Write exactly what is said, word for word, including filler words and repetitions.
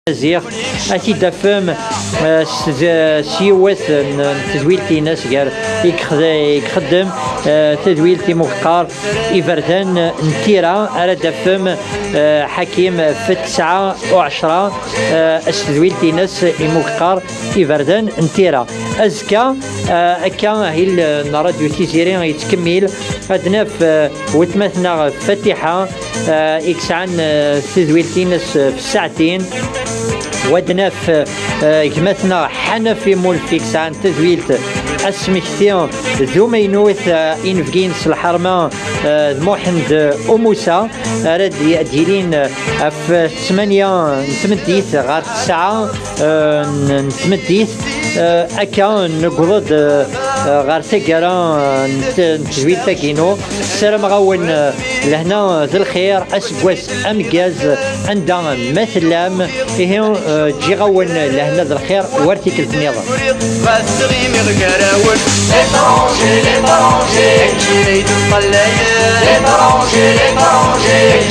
Ziɣ ad t-id-tafem, eh, s, s yiwet n, n tedwilt-ines gar i ixed-, i ixeddem, eh, tadwilt imugeqqar Iberdan n Tira, ara d-tafem, eh, Ḥakim f tesɛa u ɛecṛa, eh, s tedwilt-ines imugeqqar Iberdan n Tira. Azekka, eh, akka ahil, eh, n Radio Tiziri yettkemmil, ad naf, eh, weltma-tneɣ Fatiḥa, eh, i yesɛan, eh, tadwilt-ines, eh, f ssaɛtin. Wa d-naf, eh, gma-tneɣ Ḥanaf Imulf i yesɛan tadwilt Asmekti d umaynut, eh, inebgi-ines lḥerma, eh, d Muḥend Umusa, ara d-, d-yilin, eh, ɣef ttmanya n tmeddit ɣer tesɛa, eh, n, n tmeddit. Eh, akka newweḍ-d, eh, ɣer taggara, eh, n t-, n tedwilt-agi-inu. Ssarameɣ-awen, eh, lehna d lxir, aseggas ameggaz, anda ma tellam. Ihi, eh, ǧǧiɣ-awen lehna d lxir war tikkelt nniḍen. Ɣas ttɣimiɣ gar-awen. L'étranger, l'étranger, akken ay d-ṭṭalayen. L'étranger, l'étranger.